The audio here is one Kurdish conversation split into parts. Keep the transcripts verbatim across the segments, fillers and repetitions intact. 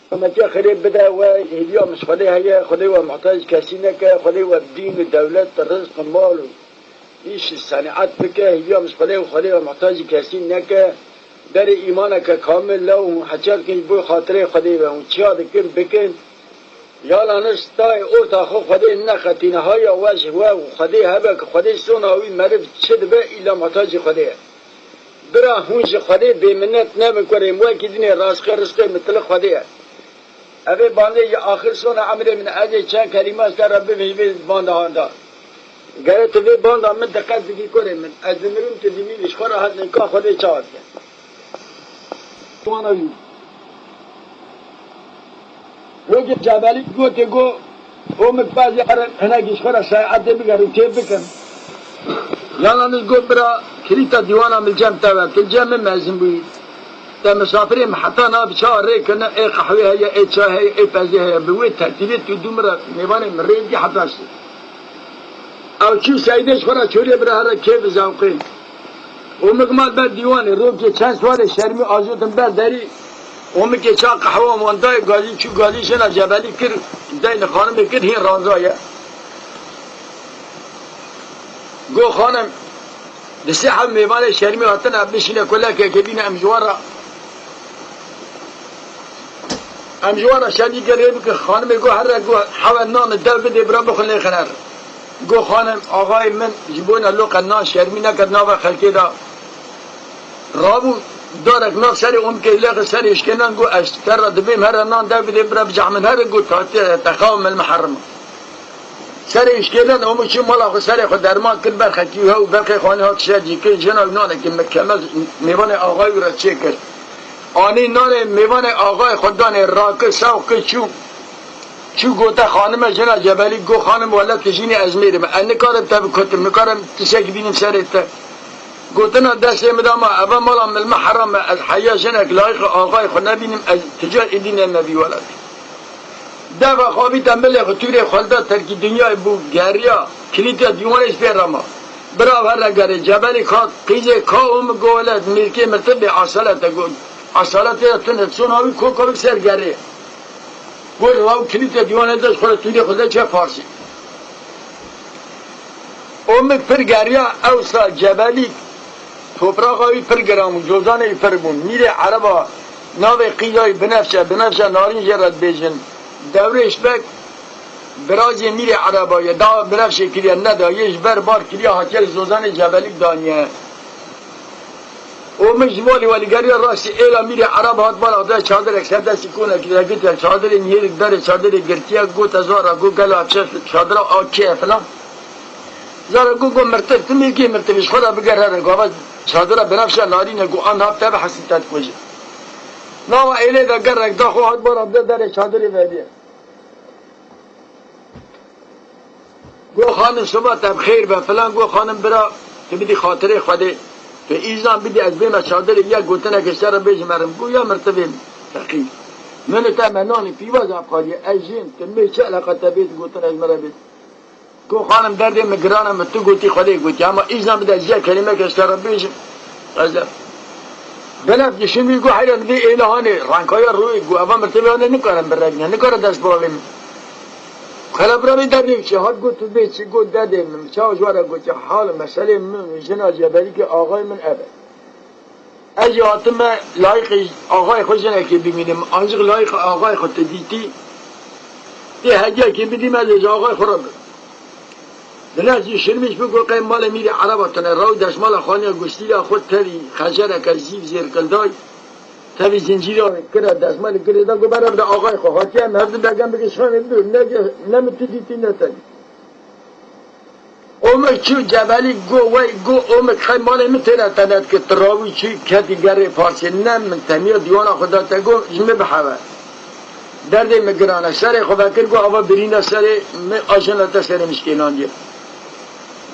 Hemetiya xêrê bide we, hêviya min ji Xwedê heye, Xwedê we muhtacî kesî neke, Xwedê we bi dîn û dewlet, rizq û mal û îş û senîet bike, hêviya min ji Xwedê û Xwedê we muhtacî kesî neke. Berê îmaneke kamil le û hûn heçer dikin ji bo xatirê Xwedê ve, hûn çiya dikin bikin. Yala niştayê orta xwe Xwedê nexetîne, haya we ji we û Xwedê hebe ku Xwedê sona wî meriv çi dibe, îla muhtacî Xwedê ye. Bira hûn ji Xwedê bêminnet nebin kurê min, wekî dinê razqê rizqê min tilik Xwedê ye. Ev ê bandê ji axir sona emrê min, ez ê çend kelîma ji te re bibim ji vê banda handa. Gere tu vê banda min diqet bikî kurê min, ez dimirim, tu dimînî, ji xwe re hat nika Xwedê çawa dike. Wana wî. Wekî Cebelî gotê, got, Omid pezê herin hinekî ji xwe re saetê bigerin, kêf bikin. Yalaniz got, bira, kilîta dîwana min cem te ve, tu cem min mezin bûyî. Te misafirê min heta na bi çawa rê kirine, ê qehwê heye, ê çay heye, ê pezê heye. Bi wê tertîbê tu dû min re mêvanê min rê bigî heta şî. Ew çû Seydê ji xwe re çolê bira here kêf û zewqê. Û min mat ber dîwanê, rokê çend siwarê şermî ajotin ber derî. Û min kê ça qehwa wan dayê gazî, çû gazî jina Cebelî kir, deyni xanimê kir, hîn ranzaye. Got, xanim, di sê heb mêvanê şermî hatine, bişîne kulekekê bîne em ji wan re. Em ji wan re şermî gerê bikin, xanimê got, here got, hewe nan dev bidê bira bixwin lê xiner. Got, xanim, axayê min ji bona loqe nan şermî neket nava xelkê de. Rabû darek nav serê omkê lêxi serê işkênan got, ez te re dibêm here nan dev bidê bira bicehmin here got, tatê te xaw mil miherrim. Serê işkênan omik çû mala xwe serê xwe derman kir berxekî hew berxê xanî hat şer cî kir jina wî nanekî mekemel mêvanê axayî wî re çêkir. Anî nanê mêvanê axayê xwe danê rakir sewq kir çû. Çû gote xanime jina Cebelî, got, xanim, wele tu jînî ez mêrî me. Ez nikarim te bikutim, nikarim tiştekî bînim serê te. Gotina destê min de ma, eve mala min, min heram e, ez heya jinek layiqî axayê xwe nebînim, ez tu car êdî nême vî welatî. Deva xwe avîte milê xwe tûrê xwe li da terkî dinyayê bû, geriya, kilîtê dîwanê ji pê re ma. Bira her re gerê, Cebelî ka, qîzê ka û min got, wele mêrkê min tibê, asalete got. Asalete ya tune, sona wî koka wî ser gerê. Got, law kilîtê dîwanê de ji xwe re tûrê xwe de çe parsî. Û min pir geriya, ewsa Cebelî topraxa wî pir giran bû, cozanê wî pir bûn. Mîrê Ereba navê qîza wî Binefşe, Binefşe Narîn jê re dibêjin. Dewrêş Beg, birazê Mîrê Ereba ye, dawa Binefşê kiriye, neda, yê ji ber bar kiriye, hatiye li zozanê Cebelî daniye. Û min ji malê we li geriya rastî êla Mîrê Ereb hat bala xwe de çadirek ser destî kone kiriye, gotiye çadirê nihêrik berê çadirê girtiye, gote zara, got gela çe çadira a kê ye filan. Zara got, got mirtir, tu mêrkê mirtir, ji xwe re biger here, gava çadira Binefşe Narîn e, got a nav te bihesî te dikuje. Nava êlê de gerek da xwe hat bala xwe de derê çadirê vediye. Got, xanim, siba te bi xêr be, filan. Got, xanim, bira, tu bidî xatirê Xwedê. Tu îzan bidî, ez bême çadirê, yek gotineke ji te re bêjim herim. Got, ya mirtivê feqîr. Min û te me nanî pîvaz ev qadiye. Ez jin, tu mê çi eleqa te bêt, gotin ez me re bêt. Got, xanim, derdê min giran e, min tu gotî, Xwedê gotî. Ema îzan bide, ez yek kelîmeke ji te re bêjim. Ez de. Belef dişin wî got, heyran vê êla hanê, renkaya rûyê got, eva mirtivê hanê nikarin birevîne, nikare dest bi alê min. Xelebra vê derdê çi hat got, tu bê çi got, derdê min, çawa ji we re got, ya hal û meselê min û jina Cebelîkê axayê min ev e. Ez jî hatime layîqê axayê xwe jinekê bimînim, ancîq layîqê axayê xwe tu dîtî, tê hediyekê bidî me, ez ê ji axayê xwe re bim. Binefşê Şirmîş bû, got, qey malê Mîrê Ereba tune, raw destmala xaniya gustîla xwe tevî xecereke zîv zêrkilday, tevî zincîra kire, destmalê girê da, got, bere bide axayê xwe, hatiye em hevdu begem bike şanê bidur, ne, ne min tu dîtî ne te dîtî. Omik çû Cebelî, got, wey, got, Omik, qey malê min têne te nedikir, tu rawî çû ketî gerê parsê, ne min temiya dîwana xwe da te, got, ji min bihewe. Derdê min giran e. Serê xwe vekir, got, ava birîna serê min a jina te serê min şikênandiye.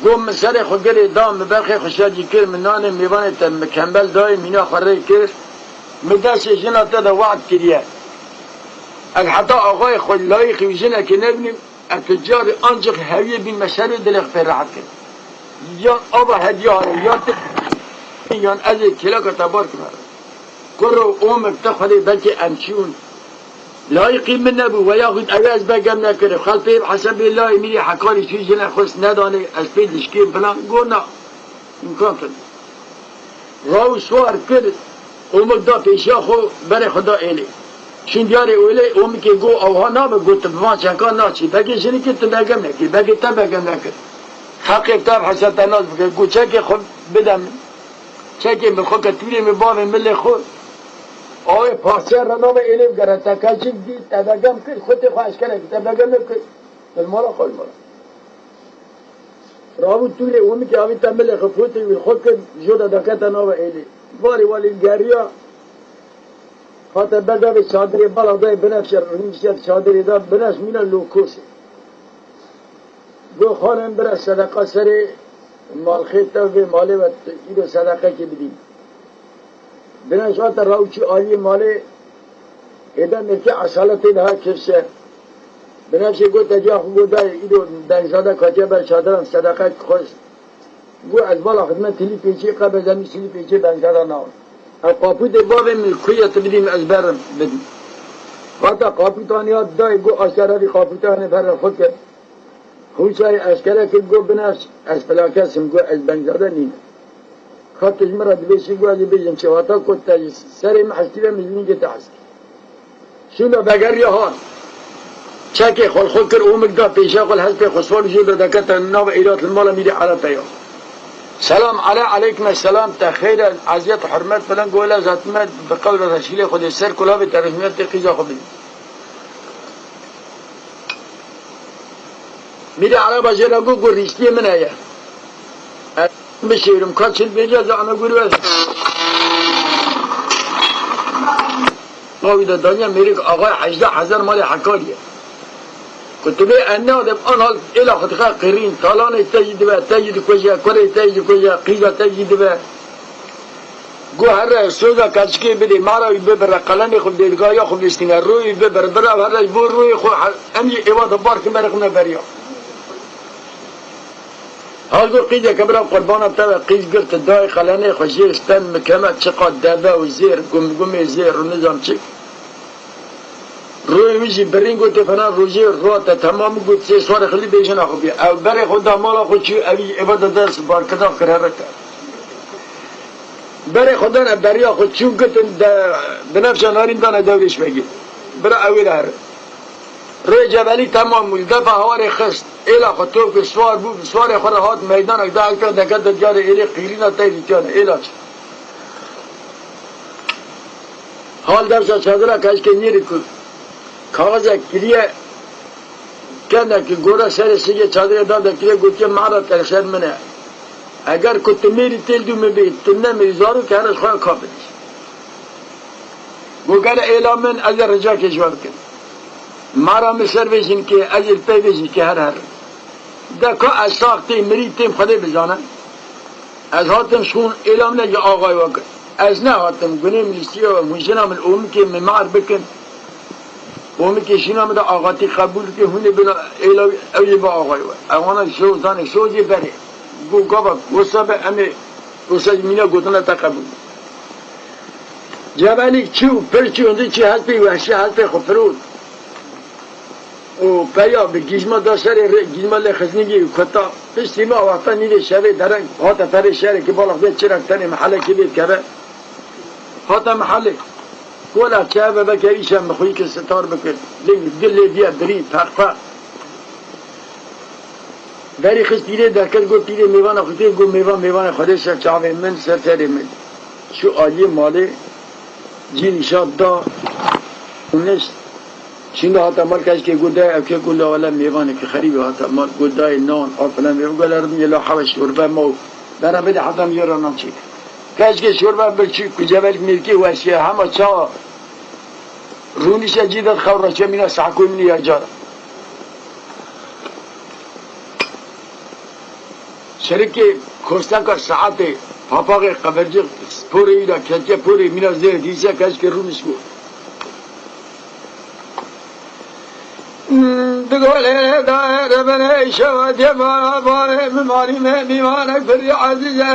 Got, min serê xwe girê da, min berxê xwe şercî kir, min nanê mêvanê te mikembel dayê, mîna xwe rê kir. Min destê jina te de we'd kiriye. Ez heta axayê xwe layîqî wî jinekê nebînim, ez tu carî ancîq hewiyê bînime ser wê dilê xwe pê rehet kir. Yan ava hediya hanê, yan te, yan ez ê kêleka te bar kime. Kuro Omik, te Xwedê, belkî em çûn. Layîqî min nebû, veya xwît ew ez begem nekir. Xelpê Hesen bê layê mîrê Hekarî çû jine xwest nedanê, ez pê dişkêm filan. Go na. Îmkan tune. Raw û swar kir, omik da pêşiya xwe, berê xwe da êlê. Çûn diyarê êlê, omikê go ewha nabe, got tu bi van çenkan naçî. Begê jinikê tu begem nekî, begê te begem nekir. Heqê te bi Hesen te nas bike, got çekê xwe bide min. Çekê min xwe ke tûrê min bavê milê xwe. Awê parçe re nabe êlê bigere, te keçik dî, te begem kir, xwe tê xwe eşkere kir, te begem nekir. Li mala xwe li mala. Rabû tûrê omikê avî te milê xwe potê wî xwe kir, jo de dakete nava êlê. Varê walî geriya, hate ber davê çadirê, bala dayê Binefşe, rûniştiye çadirê de, Binefş mîna lokosê. Go xanem bira sedeqa serê malxê te vê malê ve, îro sedeqekê bidî. Binefş hate raw çû aliyê malê, êde mêrkê esaletê daha kirşe. Binefşê got, te diya xwe got dayê, îro Bengzade katiye ber çadiran sedeqek xwest. Got, ez bala xidmet tilî pêçê qe bezemî silî pêçê Bengzade nawe. Ew qapûtê bavê min ku ye, tu bidî min ez berim bidî. Hata qapûtan ya dayê, got, aşkere vî qapûte hene ber xwe kir. Hûçayê eşkere kir, got, Binefş, ez filan kes im, got, ez Bengzade nînim. Ka tu ji min re dibêjî, got, ez ê bêjim çi, hata got, te ji serê min hestî ve, min ji nîgê te hestî. Şûna vegeriya hat. Çekê xwe li xwe kir, omik da pêşiya xwe, li hespê xwe swar û jê de dekete nav êlat li mala mîrê Ere te ya. Selam, ale, aleykum selam, te xeyr e, eziyet, hurmet filan, got, ez hatime bi qewla reşîlê Xwedê ser kulavê te rejmiyetê qîza xwe bidî. Mîrê Ereba jê re got, got, rîstiyê min heye. Ez bişêrim, ka çi dibêje, ez ana gurî wez. Qawî de daniya mêrik axay hejdeh hezar malê Hekarî ye. Ku tu bê enne de an hal êla xwe dixe qirîn, talanê te jî dibe, te jî dikuje, kurê te jî dikuje, qîza te jî dibe. Got, here soza keçikê bidê, mara wî bibire, qelemê xwe dêrgaya xwe bistîne, rûyê bibir, bira here ji bo rûyê xwe he-, em jî êva de bar kin berê xwe me beriya. Hal got, qîzeke bira qurbana te ve, qîz girti dayê qelemê xwe jê sten mikeme, çiqa deve û zêr, gumgumê zêr û nizam çi. Rûyê wî jî birîn gotê, fena rojê rûa te temam got, sê swarê xilî bê jina xwe bî. Ew berê xwe da mala xwe çû, ew jî êva de dest barkirina kir here te. Berê xwe dane beriya xwe çû, gotin de Binefşe narîn dane dewrê şvegî. Bira ew ê de here. Rê cebelî temam bû, li defa hawarê xist. Êla xwe top kir, swar bû, bi swarê xwe re hat meydanek da, heke deke de diyarê êlê qîrîna tey dîtiyane. Êla çi? Hal dersa çadira keçikê nêrî ku kaxizek kiriye, kenekî gore serê sigê çadirê da dekiriye, gotiye, "Mara te li ser min e. Eger ku tu mêrî têl dû min bê, tu nemêrî zarok here ji xwe ka bidî." Got, "Gere êla min, ez ê ricakê ji we bikim. Mara min ser vê jinkê, ez ê li pey vê jinkê her herim." De ka ez sax têm, mirî têm, Xwedê bizane. Ez hatim şûn êla min ji axayê we kir. Ez nehatim gunê min lîstiya we, hûn jina min û min kê min mar bikin. Û min kê şîna min de axatî qebûl bikin, hûn ê bin êla wî, ew yê bi axayê we. Ewana soz danê, soz yê berê. Got, gava wisa be, em ê wisa mîna gotina te qebûl. Cebelîk çû, pir çû, hindî çû hespê wehşî, hespê xwe firot. Û peya bi gîjma da serê rê, gîjma lê xizingî û kuta. Piştî me wexta nîvê şevê dereng hate perê şerekî balax dê çirek tenê mehelekê lê dikeve. Hate mehelê. Wela çi hebe veke îşe min xwî kir sitar bikir. Ling dilê diye birî, peqpeq. Berî xist pîrê derket, got, "Pîrê mêvana xwe tê?" Got, "Mêvan, mêvanê Xwedê ser çavê min, ser serê min." Çû aliyê malê, cî nîşat da û nişt. Şînda hata mal, keçikê got, "Dayê, ev kê?" Got, "La wele mêvanekî xerîbê hata mal." Got, "Dayê, nan, a filan mêvan." Got, "La ridin yê la hewe şorbe ma û bera bidê heta min jê re nan çêke." Keçikê şorbe bir çû, ku cebelîk mêrkê weşiye, hema çawa rûnişe cî de dixew reçe mîna sehkoyê min ê ya cara. Şerikê kosteka saetê, papaxê qevercix, porê wî de ketiye porê mîna zêrê dîse keçikê rûnişt bû. Di golê de dibirê şewetiye bara barê min marî me mîvanek birî ezîze.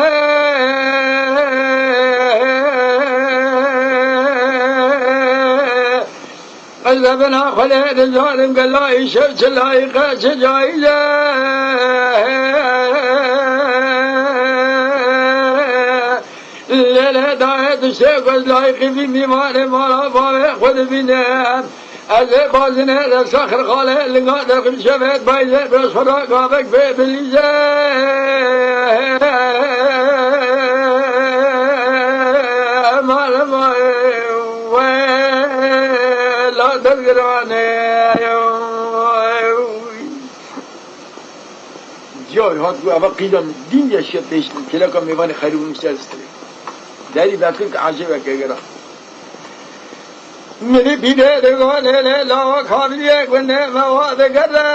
Ez bebina xwelê dizanim gelayî şev çi layîqe çi cayîze. Lê lê dayê tu sê ku ez layîqî bî mîvanê mala bavê xwe dibîne. Ez ê bazinê de saxir xalê linga derxim şevê bayzê roşxora gavek bê bilîze. Eman eman. Wela dergirane. Ciya hat ku eva qîda min dîn yaşiya pêştin, kêleka mêvanê xeyrî bûn ser stirê. Derî vekir ki ecêbeke gera. Milî pîrê digo lê lê lawa kabiliyê gundê me wa digere.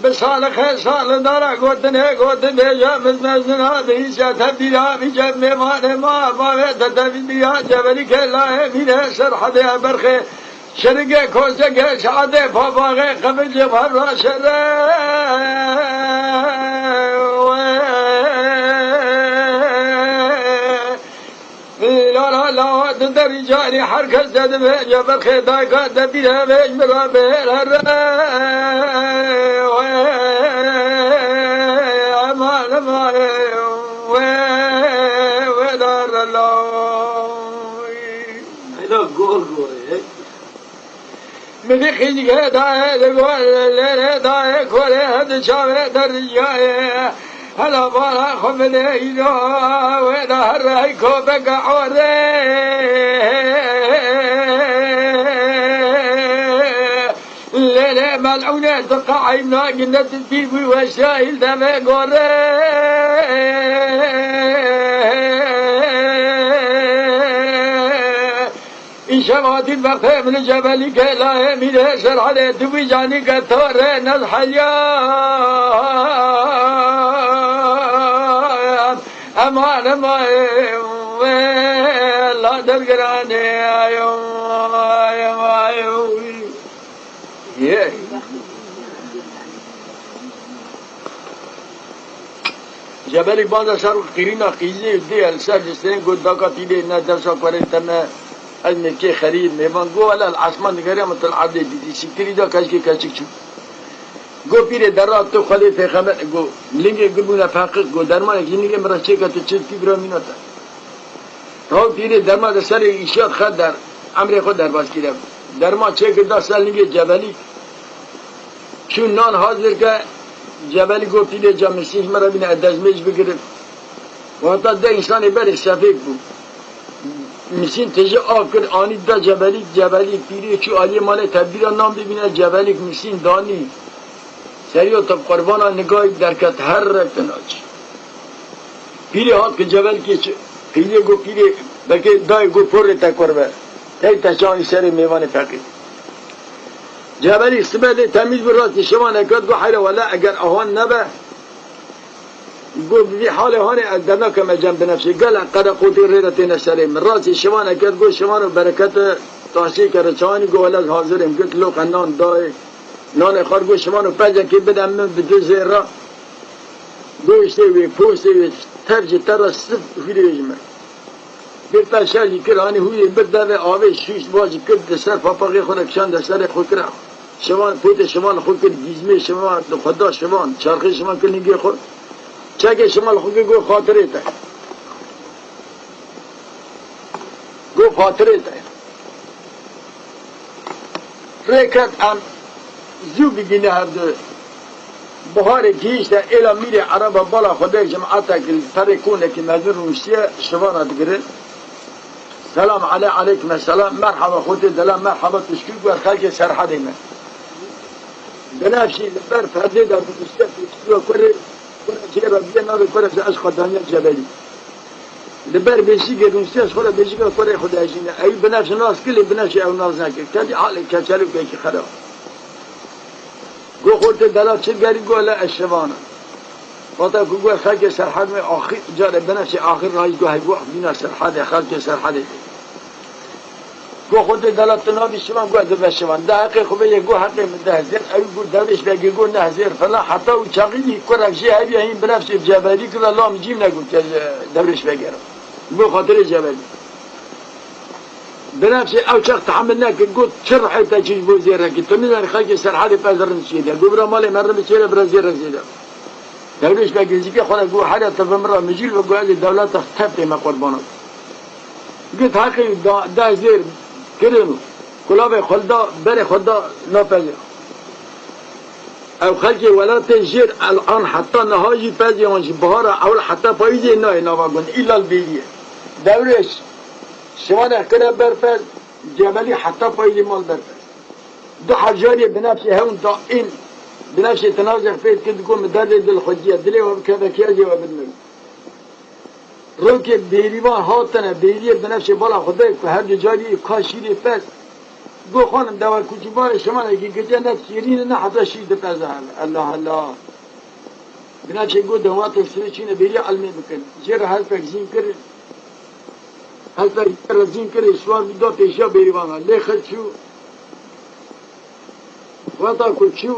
Bi salixê salidara gotinê gotin bêje min mezina dihîşe te bîra bîce mêvanê ma bavê te te bî diya ceberî ke layê mîrê serhedê berxê şerigê koseke şadê papaxê qebil cevher ra şere. La la la, di derî carî her kes de dibêje berxê dayka de bîre vêj min re bêr here. Wê, eman, eman, wê, wê dare la. Heyla gol gol e. Milî xîzgê dayê li gor lêrê dayê korê di çavê deriyayê. Hela bara xwe bide îro wê de her rey kobeke orê. Lêrê melûnê tu qe'îna gine tu pîr bû weşayîl demê gorê. Îşev hatî bextê min li Cebelî ke layê mîrê Serhedê tu bî canî ke to rê nezheliya. Eman, eman, wê la dergiranê, ayo, ayo, ayo. Yê. Cebelî banda ser qîrîna qîzê dê el ser cistên got daka pîlê ne dersa kurê te me ez mevkê xerî mêvan go wela li esman digeriya min til erdê dîtî sîktirî da keşkê keçik çû. Go pîrê derra tu xwedê pêxember go lingê gul bûne feqiq go dermanek ji lingê min re çêke tu çi dikî bira mîna te. Taw pîrê derma de serê îşiya dixe der, emrê xwe derbas kire. Derma çêkir da ser lingê Cebelî. Çû nan hazir ke, Cebelî got, pîrê ca min sî ji min re bîne, ez destmêj bigirim. Wata de însanê berê sefêk bû. Misîn tije av kir, anî da Cebelî, Cebelî pîrê çû aliyê malê tedbîra nan bibîne, Cebelîk misîn danî. Seriyo te qurbana nigayî derket her rek te naçî. Pîrê hat ki Cebelkê çi? Qîlê go pîrê, belkê dayê go porê te kurve. Tey te çanî serê mêvanê feqîr. Cebelî sibe lê temîz bi rastî şivan eket go heyra wele eger awan nebe. Go bi vî halê hanê ez dernakeme cem binefşê. Gel qereqotê rê re têne serê min. Rastî şivan eket go şivan û berekete taşê kere çanî go wele ez hazir im. Git loqe nan dayê. Nanê xwe got şivan û pecekê bide min bi du zêra. Goştê wê, poştê wê, tev ji te re sif hûrê ji min. Bir te şer jî kir, hanî hûrê bir devê avê şûş va jî kir, di ser papaxê xwe de kişand de serê xwe kir. Şivan, potê şivan li xwe kir, dîzmê şivan, di xwe da şivan, çarxê şivan kir ningê xwe. Çekê şivan li xwe kir, got xatirê te. Got xatirê te. Rêket em zû bigihîne hev du. Buharê gihîşte êla mîrê ereba bala xwe de cemaetek li perê konekî mezin rûniştiye şivana digirin. Selam ale, aleykum selam, merhaba xotê dela, merhaba tişkî ku ez xelkê Serhedê me. Binefşî li ber perdê de rûniştiye pêşiya kurê, kurê jê re bîye navê kurê ji ez xwe daniye Cebelî. Li ber beşîkê rûniştiye ji xwe re beşîka kurê xwe dihejîne. Ew binefşe nas kir lê binefşe ew nas nekir. Tevî halê keçelûkekî xerab. Go xortê dela çi gerî go le ez şivan im. Wata ku go xelkê Serhed me axir, carê binefşe axir rayî go heygo bîna Serhedê, xelkê Serhedê. Go xwe dê dela tu nabî şivan, go ez dibe şivan. De heqê xwe bê yê go heqê min de hezêr. Ew go Dewrêş Begê go ne hezêr filan. Heta û çaxî kurek jê heviya hîn binefşê ceberî kira la min cîm negot ke Dewrêş Begê re. Bo xatirê Cebelî. Binefşê ew çax tehemil nekir, got, "Çi rihê te çi ji bo zêrekî? Tu nizanî xelkê Serhedê pez rind çiyê de." Got, "Bira malê me rind çiyê de, bira zêrek zêde." Dewrêş Beg nizîkê xwe de got, "Here tu bi min re mijîl be," got, "Ez ê dewleta te pê me qurbana." Got, "Heqî da, de zêr kirin û kulavê xwe da, berê xwe da na pezê." Ew xelkê welatê jêr elan heta niha jî pezê wan ji bihara ewil heta payîzê nayê nava gund, îlla li bêriyê. Dewrêş şivanê kire ber pez, Cebelî heta payîzê mal ber pez. Du hejariyê binefşê hewn daîm, binefşê tinazex pê dikir, digot, "Min derdê dil xwe diya, dilê we bikevekiya jê we bidin." Rokê bêrîvan hatine, bêriyê binefşê bala xwe de ku her du carî ka şîrê pez. Got, "Xanim, dewa kuçî barê şivanekî gece ne şêrîn e, ne heta şîr dipeze." Allah Allah. Binefşê got, "Dewa te sirê çîne bêrî elmê bikin." Jê re helpek zîn kir. Helpek jê re zîn kir, siwar bû da pêşiya bêrîvana. Lê xil çû. Wexta ku çû,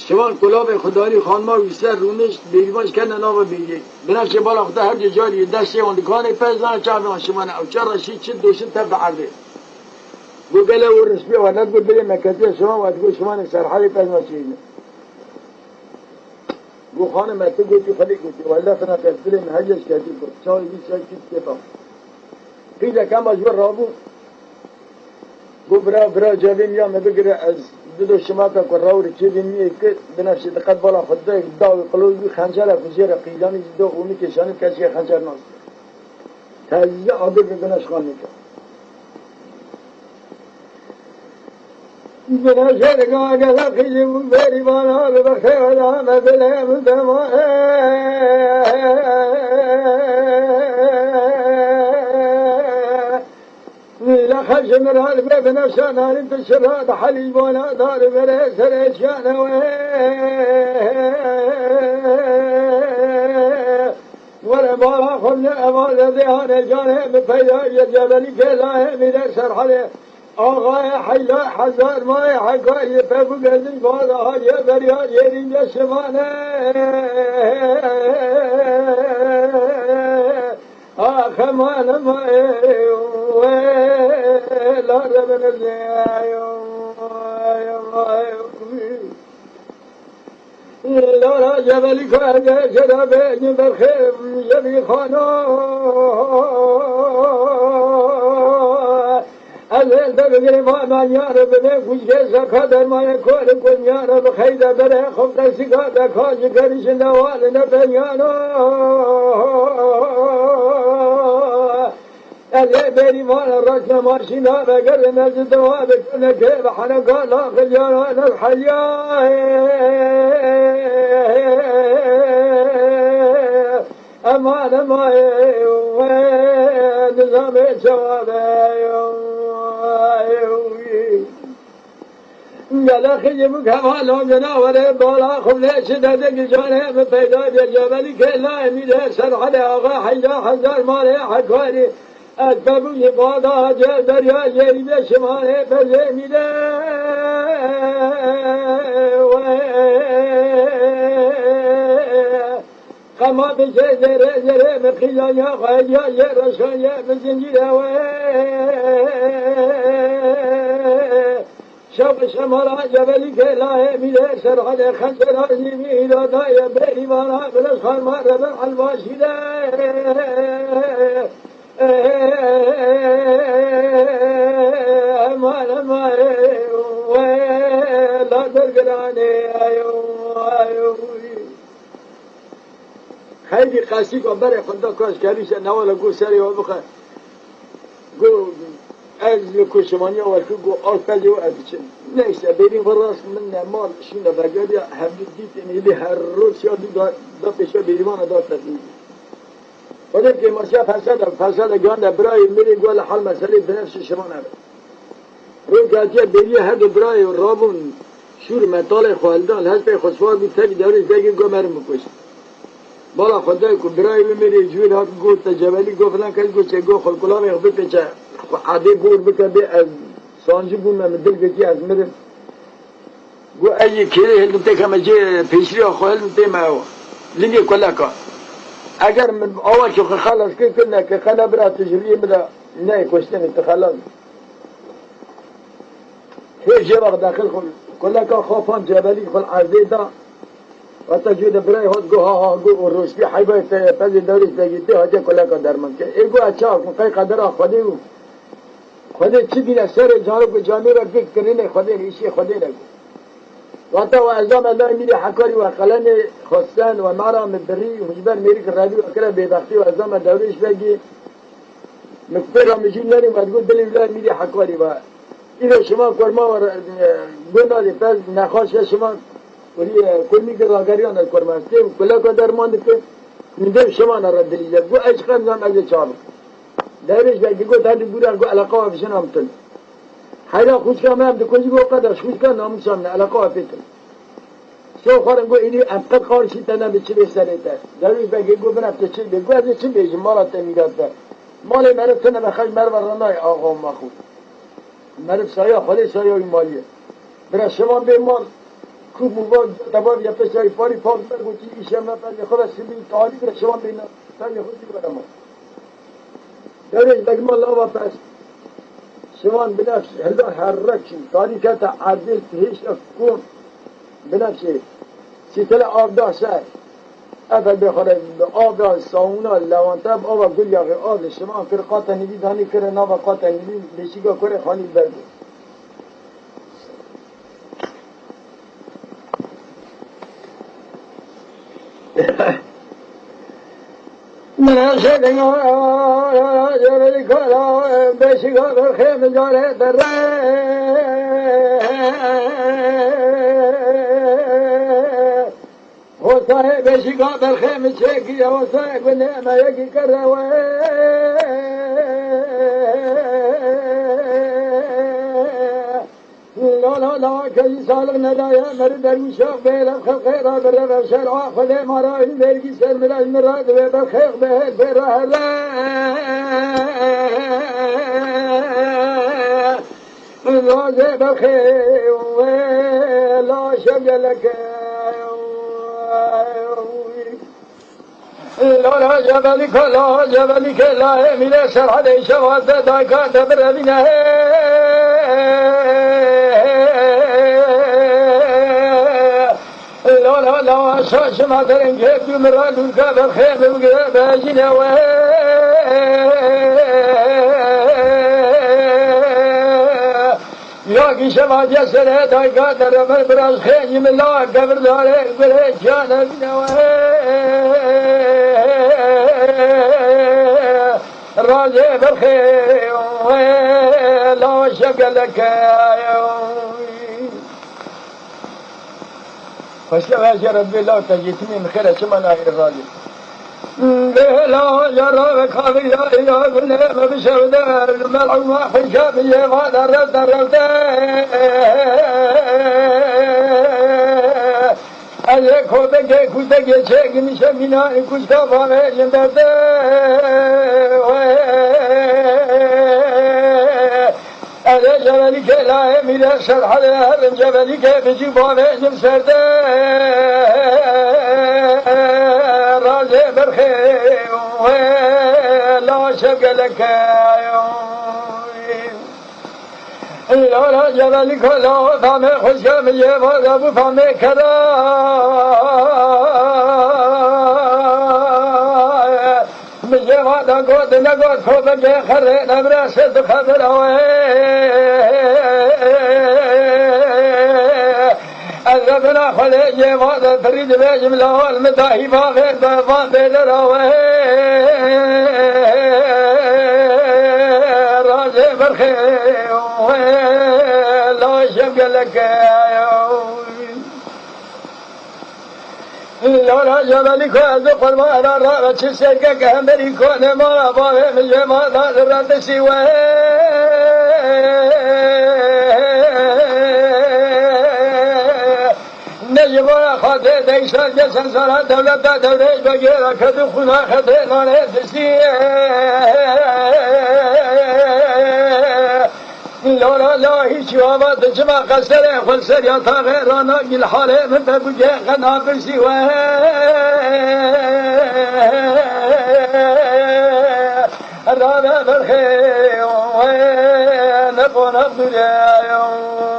şivan kulavê xwe darî xanima wî ser rûnişt, bêrîvan ji kene nava bêriyê. Binefşê bala xwe de her du carî destê wan dikanê pez zana çavê wan şivane ew çar re şî çi doşin tev di erdê. Got, "Gele û rişbê we ne?" Digot, "Dilê me ketiye şivan we." Digot, "Şivanê Serhedê pez naçêrîne." Got, "Xanime, tu gotî, xwedî gotî, welle fina kes dilê min heye ji ketî got, çavê wî ser kî dikê tam." Qîzek hema ji wir rabû, got, "Bira, bira cevê miya me bigire, ez bido şimata ku raw ri kêvê miyê kir, binefşê di qet bala xwe de da wî qilozî xençerek ku jê re qîzanî jî do û min kêşanî kesî xençer nas." Tezî adir bi binefş xanî kir. Bira jêrga gele qîlim berî bana bi bextê wela me dilê min dema. Lê xeşim ra li bê binefşa narîn tu şira di helî bona dar bere serê şiyane we. Were bala xwe bine eva zerdê hane canê bi peyda ye Cebelî kê layê mîre Serhedê. Axayê heyla hezar mayê hekayê pebû gezin bala hacê beriya yerî de şivane. Axe mane mayê we la de binizê. Lara Cebelî kare jera be berxê yevî xano. Ez elde bigirê ma manyar bibe kuşke zaka dermanê kore kunyar bi xeyde bere xofte sika de kaji gerişinde wale ne penyano. Ez ê berî mala raşna maşîna vegerim ez dewa bikune kê bi hereka la xilyana ne helya. Eman emayê we nizamê çawa be. Gela xiyê min kevalo cena were bala xwe lê çi dede gicanê min peyda bê Cebelî kê layê mî de Serhedê axa heyda hezar malê hekarî. Ez pebûyî bada cê derya yêrî de şimanê berzê mî de we. Qema bi cê zêrê zêrê min qîzanya xwe ya yê reşan yê min zincîre we. Şev şemala Cebelî kê layê mîrê Serhedê xençera zî mîra dayê berîvana Bilez xanma rebe elbaşî de. Eman emayê we la dergiranê. Xeyrî qesî ku berê xwe da kaş kerîşe newala got serê we bixe. Got, ez li koşemaniya we kir, got, al pezê we ez diçim. Neyse, bêrî vir rast min ne mal, şûnde vegeriya, hevdû dîtin êdî her roj ya dû da, da pêşiya bêrîvana da tevî. Xwedê kêmaşiya Ferseda, Ferseda gihande birayê mirê got li hal meselê binefşê şivan eve. Roj hatiye bêriyê her du birayê rabûn şûr metalê xwe hildan, li hespê xwe siwar bû, tevî dewrê zegê got merim bikuşt. Bala xwe dayê ku birayê wî mirê ji wî re hat got te Cebelî got filan kes got çê got xwe kulavê xwe bipêçe xwe edê bor bike bê ez sancî bûme min dil girtî ez mirim. Got ez yê kêrê hildim têke me cê pêşriya xwe hildim tê me ew. Lingê kuleka. Eger min awakî xwe xelas kir, kir neke, qe ne bira tu ji riyê min re neyê kuştinê, tu xelas bî. Hê jê wext daxil xwe, kuleka xwe fan cebelî xwe erdê da. Heta jê de birayê hat got, ha, ha, got, û rojkî heybayê te, pezê Dewrêş Begî tê hatiye kuleka derman kir. Ê got, ez çawa kim, qey qedera Xwedê bû. Xwedê çi bîne serê carok û camêrek bik kirinê Xwedê, îşê Xwedê ne got. Wata we eldam eldamê mîrê Hekarî we qelemê xwesten we mara min birî û ji ber mêrik revî we kire bêbextî we eldam e Dewrêş Begî. Min pê re mijûl nerî me digot dilê wî lay mîrê Hekarî ve. Îro şima korma we re, e, got nadê pez nexaş e şima kurî, e, kurmî ki rageriyan ez korma. Ez têm kuleka derman dike. Min dev şima ne re dilî de. Got ez çiqas zam ez ê çawa bikim. Dewrêş Begî got hadi bûra got eleqa we bi jina min tune. Heyra xwişka me em dikujî got qedaş xwişka namûsa min e eleqa we pê tune. So xwarin got, îdî em qet qarişî te ne bi çi bê serê te. Dewrêş Begê got, bira te çi bê? Got, ez ê çi bêjim, mala te mîra te. Malê meriv tune be xeş meriva re nayê axa û max û. Meriv saya Xwedê saya wî malî ye. Bira şevan bê mal, kû mûva, tebav ya peşa wî parî pak ber gotî, îşe me perê xwe ve sibî talî bira şevan bê na. Perê xwe zî were mal. Dewrêş Begî ma lava pes. Şivan binefş hilda herrek çû. Tarî kete erdê hêşta kon. Binefşê. Sîtele av da ser. Efel bê xwe re bi av da sauna lewante bi ava gul yaxê av li şivan kir qate nivî danî kire nava qate nivî beşîka kurê xanî ber bû. Min şêdinga, şêdinga, beşîka berxê min carê derre. Hosayê beşîka berxê min çêkiye, hosayê gunê me yekî kere we. La la la, keyî saliq nedaye, meri derwîşa bêle xelqê ra bireve şer'a Xwedê ma ra in vergî ser mira in ra divê berxêx be her pê ra here. Lazê berxê we la şev geleke. Lala Cebelî ke, la Cebelî ke, la Emîre Serhadê şevaze dayka te birevîne. Lala la şaşima derengê dû min ra lûrka berxê min bigire bejîne we. Ya gîşe vadiye sere dayka dere min biraz xênî min la kevir dare gure kiyane bine we. Razê berxê we la şev geleke. Xweşke ve jê Rebbê law te jê timê min xêre çima nayê razê. Bêhela ya ra ve kavir ya ila gune me bi şev de mel'û ma xweşka bi yê va de rev de rev de. Ez ê kobekê kûtekê çêkim îşe mîna î kûçka bavê jin derde. Wê. Erê cevelîkê layê mîre serhedê herin cevelîkê bicî bavê jin serde. Razê berxê wê la şev geleke. Lala Cebelî Kola Famê xweşke min yê vada bû Famê Kera. Min yê vada got ne got ko bege xerê nebra se di xebera wê. Ez re bina xwelê yê vada birî dibêjim lawal min dahî bavê be van bêdera wê. Razê berxê wê la şev geleke. Lala Cebelî ku ez bi qurban ra ra ve çi serkek hemberî ku nema bavê min jê ma da ra dişî we. Ne ji bo ya xatê deyşa geçen sala dewleta dewrê ji begê re kedi xuna xetê nanê diştî. Lora la hiç wava di cima qeserê xwe ser ya taxê rana gil halê min be bû gê xena birsî we. Dane berxê, ne qonax dûrê.